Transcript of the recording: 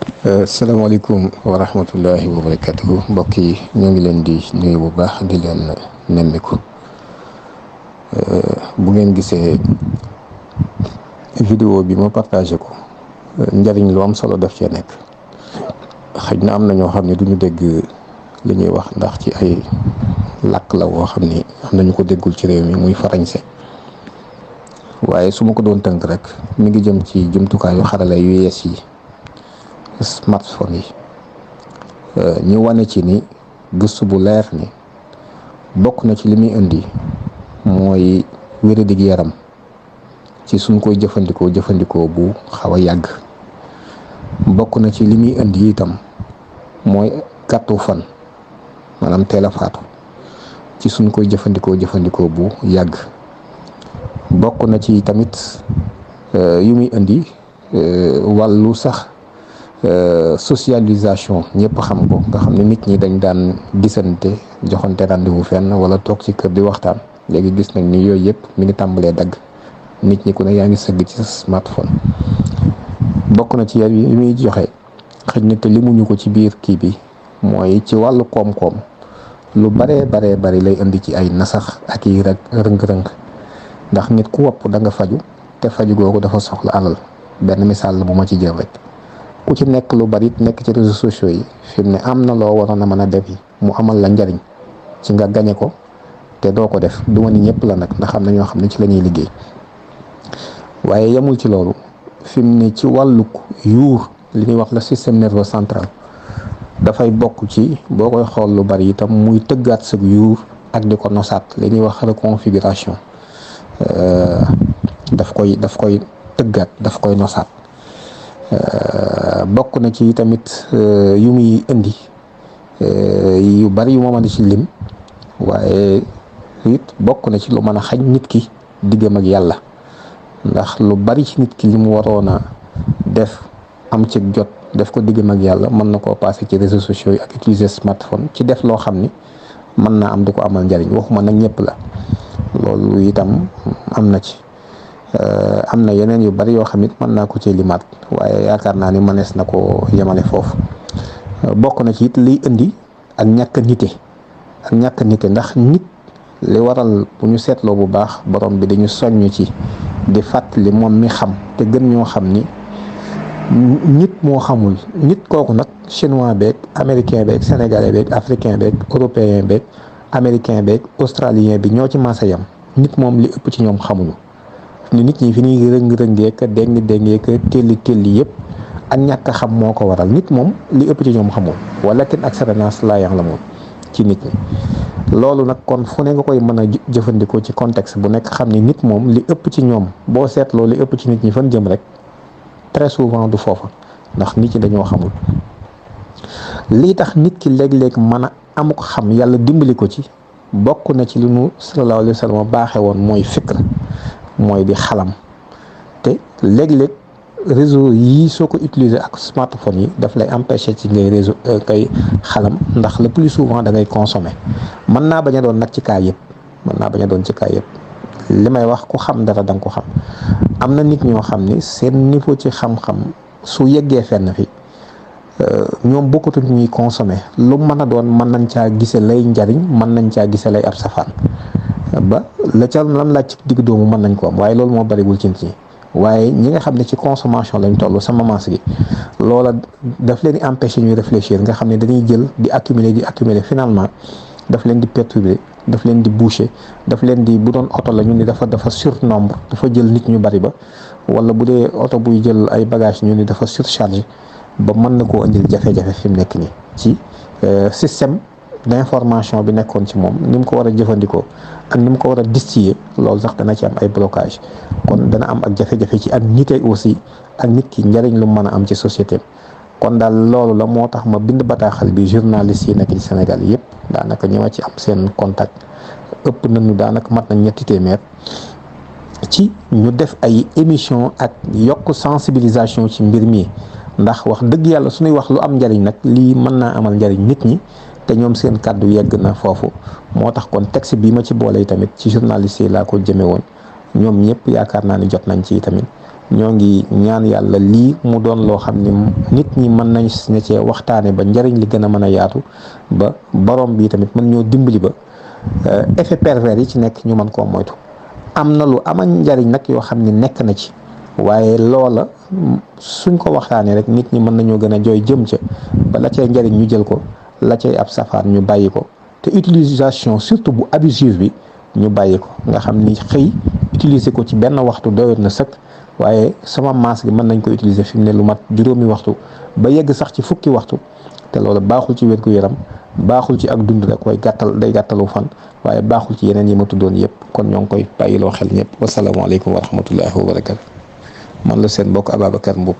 Salaamaaleykum wa rahmatullahi wa barakatuhu mbokk yi ñoo ngi leen di nuyu bu baax di leen nemmiku bu ngeen gisee vidéo bi ma partagé ko njariñ lu am solo daf cee nekk. xëj na am na ñoo xam ne duñu dégg li ñuy wax ndax ci ay làkk la woo xam ni am nañu ko déggul ci réew mi muy farañse, waaye su ma ko doon tënk rek mi ngi jëm ci jumtukaayu xarala yu yees yi, smartphone yi. ñu wane ci ni gëstu bu leer ni bokk na ci li muy indi mooy wéradig yaram ci suñ koy jëfandikoo bu xaw a yàgg. bokk na ci li muy indi itam mooy gàttu fan, maanaam teel a faatu ci suñ koy jëfandikoo bu yàgg. bokk na ci tamit yu muy indi wàllu sax socialisation, ñëpp xam ko, nga xam ne nit ñi dañ daan gisante joxante rendez-vous fenn wala toog ci kër di waxtaan. léegi gis nañ ni yooyu yëpp mi ngi tàmbalee dagg, nit ñi ku ne yaa ngi sëgg ci sa smartphone. bokk na ci yar yi muy joxe xëj na te limuñu ko ci biir kii bi, mooy ci wàllu koom-koom lu baree bari lay indi ci ay nasax ak i rëng-rëng. ndax nit ku wopp da nga faju, te faju googu dafa soxla alal. benn misaal la bu ma ci jël rek, ku ci nekk lu bari nekk ci réseaux sociaux yi fi mu ne am na loo waroon a mën a def yi mu amal la njariñ ci nga gañe ko te doo ko def. du ma ni ñëpp la nag, ndax am na ñoo xam ne ci la ñuy liggéey. waaye yemul ci loolu, fi mu ne ci wàllu yuur li ñuy wax le système nerveux central dafay bokk ci, boo koy xool lu bari itam muy tëggaat sa yuur ak di ko nosaat, li ñuy wax reconfiguration. daf koy tëggaat, daf koy nosaat. bokk na ci tamit yu muy indi yu bari yu ma mën a ci lim, waaye it bokk na ci lu mën a xañ nit ki diggam ak yàlla. ndax lu bari ci nit ki li mu waroon a def am ci jot def ko diggam ak yàlla mën na koo passé ci réseaux sociaux yi ak utiliser smartphone ci def loo xam ni mën naa am du ko amal njariñ. waxuma nag ñëpp la, loolu itam am na ci. am na yeneen yu bari yoo xam it mën naa ko ci limaat, waaye yaakaar naa ni mënees na ko yemale foofu. bokk na ci it liy indi ak ñàkk nite ndax nit li waral bu ñu seetloo bu baax borom bi dañu soññ ci di fàttali moom mi xam te gën ñoo xam ni nit moo xamul. nit kooku nag chinois beeg américain beeg sénégalais beeg africain beeg européen beeg américain beeg australien bi ñoo ci masa yam. nit moom li ëpp ci ñoom xamuñu. ni nit ñi fi ñuy rëng-rëngee ka déng-déngee ka telli yëpp ak ñàkk a xam moo ko waral. nit moom li ëpp ci ñoom xamul, wala ten ak saranaas laa yax la moom ci nit ñi. loolu nag kon fu ne nga koy mën a jëfandikoo ci contexte bu nekk, xam ni nit moom li ëpp ci ñoom, boo seetloo li ëpp ci nit ñi fan jëm rek très souvent du foofa, ndax nit ñi dañoo xamul. lii tax nit ki léeg-léeg mën a amu ko xam, yàlla dimbali ko ci, bokk na ci li nu sallallahu alayhi wa sallam baaxee woon mooy fikra, mooy di xalam. te léeg-léeg réseau yii soo ko utiliser ak smartphone yi daf lay empêcher ci ngay xalam, ndax le plus souvent da ngay consommer. mën naa bañ a doon nag ci cas yëpp, li may wax ku xam dara da nga ko xam. am na nit ñoo xam ni seen niveau ci xam-xam su yeggee fenn fi ñoom bokkatuñ ñuy consommer. lu mën a doon mën nañ caa gise lay njariñ, mën nañ caa gise lay ab safaan, ba la ca lan laaj ci digg doomu mën nañ ko am, waaye loolu moo bariwul ci nit ñi. waaye ñi nga xam ne ci consommation lañ toll sama maas gi, loola daf leen di empêcher ñuy réfléchir, nga xam ne dañuy jël di accumuler finalement daf leen di perturber, daf leen di boucher, daf leen di, bu doon oto la ñu ni dafa surnombre, dafa jël nit ñu bari ba, wala bu dee oto buy jël ay bagages ñu ni dafa surchargé ba mën na koo indil jafe-jafe fi mu nekk nii ci système d'information bi nekkoon ci moom, ni mu ko war a jëfandikoo ak ni mu ko war a distiller. loolu sax dana ci am ay blocage, kon dana am ak jafe-jafe ci ak nite aussi, ak nit ki njariñ lu mën a am ci société. kon daal loolu la moo tax ma bind bataaxal bi journaliste yi nekk ci Sénégal yëpp, daanaka ñi ma ci am seen contact ëpp nañu, daanaka mat nañ 2 téeméer, ci ñu def ay émission ak yokk sensibilisation ci mbir mi. ndax wax dëgg yàlla suñuy wax lu am njariñ nag, lii mën naa amal njariñ nit ñi, te ñoom seen kàddu yegg na foofu. moo tax kon texte bii ma ci boole tamit ci journaliste yi laa ko jëme woon. ñoom ñëpp yaakaar naa ni jot nañ ci tamit, ñoo ngi ñaan yàlla lii mu doon loo xam ni nit ñi mën nañ ne cee waxtaane ba njariñ li gën a mën a yaatu ba borom bi tamit mën ñoo dimbali ba effet pervers yi ci nekk ñu mën koo moytu. am na lu ama njariñ nag yoo xam ni nekk na ci waaye loola suñ ko waxtaanee rek nit ñi mën nañoo gën a jooy jëm ca ba la cay njariñ ñu jël ko la cay ab safaan ñu bàyyi ko te utilisation surtout bu abusive bi ñu bàyyi ko nga xam ni xëy utiliser ko ci benn waxtu doyoon na sëkk waaye sama maas gi mën nañ ko utiliser fi mu ne lu mat juróomi waxtu ba yegg sax ci fukki waxtu te loolu baaxul ci wér-gu-yaram baaxul ci ak dund rek koy gàttal day gàttalu fan waaye baaxul ci yeneen yi ma tuddoon yëpp kon ñoo ngi koy bàyyiloo xel ñëpp wasalaamaaleykum wa rahmatullahi wa barakatu man la seen mbokk Ababacar Mboup